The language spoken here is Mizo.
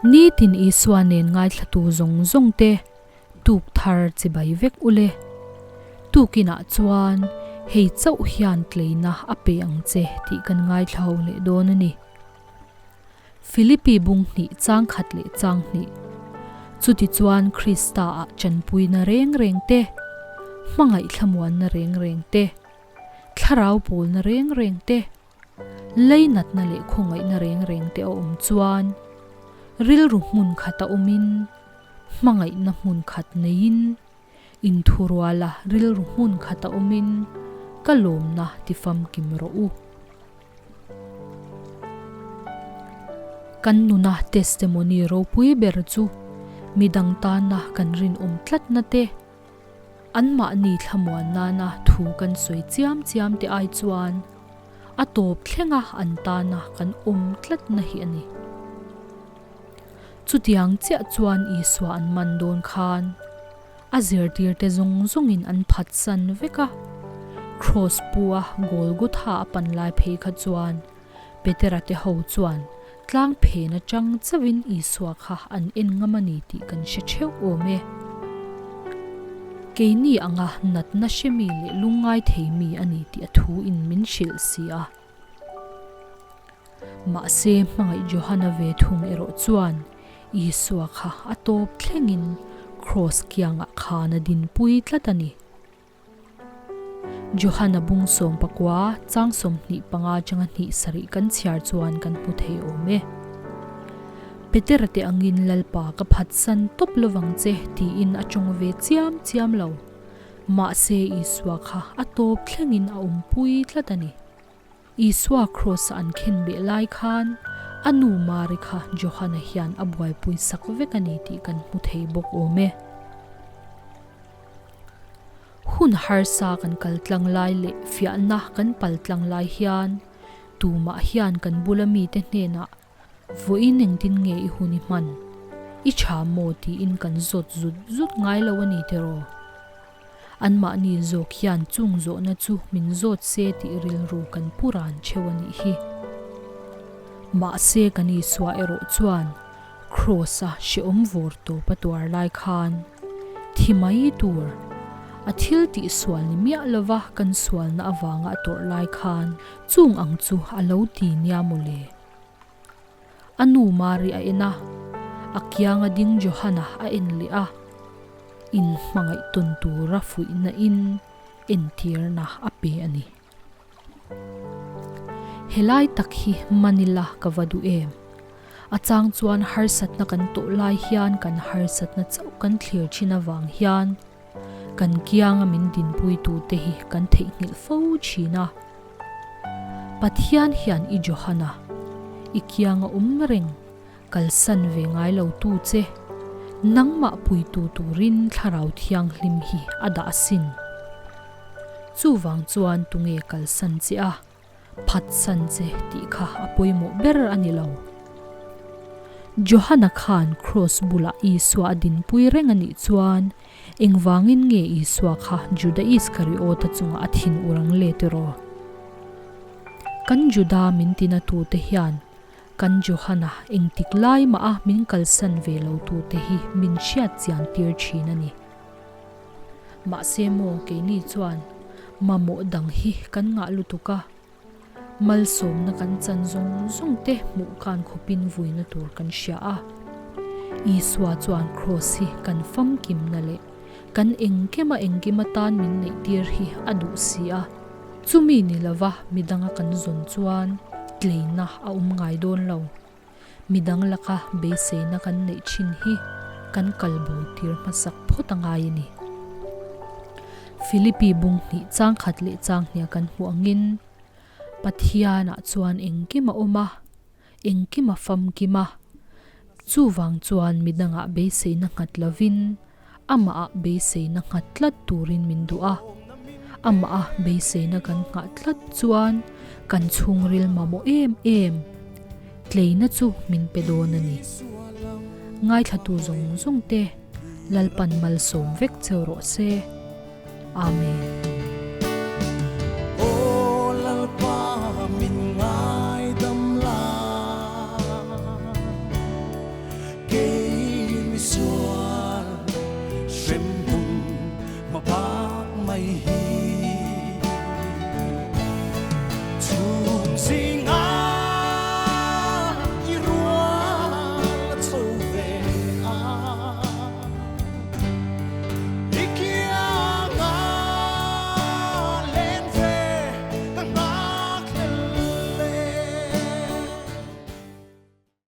Nitin Isua nen ngaithlatu zawng zawng te tuk thar chibai vek ule. Tukinah chuan hei chauh hian tleina a pe ang che tih kan ngaithla ho leh dawn a ni. Philippi bung hnih chang khat leh chang hnih. Chutichuan Krista-ah chanpuina reng reng te, hmangaih thlamuanna reng reng te, thlarau pawlna reng reng te, leinatna leh khawngaihna reng reng te a awm chuan rilru hmun khat a awmin, hmangaihna hmun khat neiin, inthuruala rilru hmun khat a awmin ka lawmna ti famkim rawh u. Kan nuna testimony ropui ber chu midang tana kan rinawm tlatna te, anmahni thlamuan nana thu kan sawi chiam chiam te ai chuan a tawp thlenga an tana kan awm tlatna hi a ni. Chutiang chiah chuan Isua an man dawn khan a zirtirte zawng zawngin an phatsan vek a, Kraws pu-a Golgotha a pan lai phei kha chuan Petera te ho chuan tlang phen atang chauhin Isua kha an en ngam a ni tih kan hre theuh awm e. Keini anga natna hre mi leh lungngai thei mi a ni tih a thu in min hrilh si a. Mahse hmangaih Johana ve thung erawh chuan Isua kha a tawp thlengin Kraws kiangah khan a dinpui tlat a ni. Johana bung 19 chang 25 atanga hnih sarih kan chhiar chuan kan hmu thei awm e. Petera te angin Lalpa ka phatsan tawp lovang che tiin a tawng ve chiam chiam lo. Mahse Isua kha a tawp thlengin a awmpui tlat a ni. Isua Kraws-a an khen beh lai khan a nu Mari kha Johana hian a buaipui sak vek a ni tih kan hmu thei bawk awm e. Hun harsa kan kal tlang lai leh fiahna kan pal tlang lai hian tumah hian kan bula mite hnenah Vawiin engtin nge i hun i hman? I tha maw tiin kan zawt zut zut ngai lo a ni tiraw? Anmahni zawk hian chung zawhna chu min zawt se tih rilru kan pu ran theuh a nih hi. Mahse kan Isua erawh chuan Kraws-a hrehawm vawr tawp a tuar lai khan thi mai tur a thil tih sual ni miah lova kan sualna avanga a tawrh lai khan chung ang chu a lo ti nia mawle. A nu Mari a en a, a kianga ding Johana a en leh a, in hmangaih tawn tura fuihna in entirna a pe a ni. Helai tak hi Manila ka va duh em? A chang chuan harsatna kan tawh lai hian kan harsatna chauh kan thlir thin avang hian kan kianga min dinpuitute hi kan theihnghilh fo thin a. Pathian hian i Johana, i kianga awm reng, kalsan ve ngai lo tu che, nangmah puitu turin Thlarau Thianghlim hi a dah asin. Chuvang chuan tunge kalsan che a? Phatsan che tih kha a pawimawh ber a ni lo. Johana khan Kraws bulah Isua a dinpui reng a nih chuan engvangin nge Isua kha Juda Iskariota chungah a thin ur ang le tiraw? Kan Juda min tinatute hian kan Johana engtik lai mah a min kalsan ve lo tute hi min hriat chian tir thin a ni. Mahse maw keini chuan mamawh dang hi kan ngah lutuk a, malsawmna kan chan zawng zawng te hmuh kan khawpin vuina tur kan hria a. Isua chuan kraws hi kan famkimna leh kan engkima engkim atan min neih tir hi a duh si a, chumi ni lova midanga kan zawn chuan tleina a awm ngai dawn lo. Midang laka beiseina kan neih thin hi kan kal bo tir hmasak phawt a ngai a ni. Philippi bung hnih chang khat leh chang hnia kan hmuh angin Pathianah chuan engkim a awm a, engkim a famkim a. Chuvang chuan midangah beiseina nghat lovin amahah beiseina nghat tlat turin min duh a. Amaha beiseina kan nghah tlat chuan kan chhungril mamawh em em tleina chu min pe dawn a ni. Ngaithlatu zawng zawng te Lalpan malsawm vek cheu rawh se. Amen.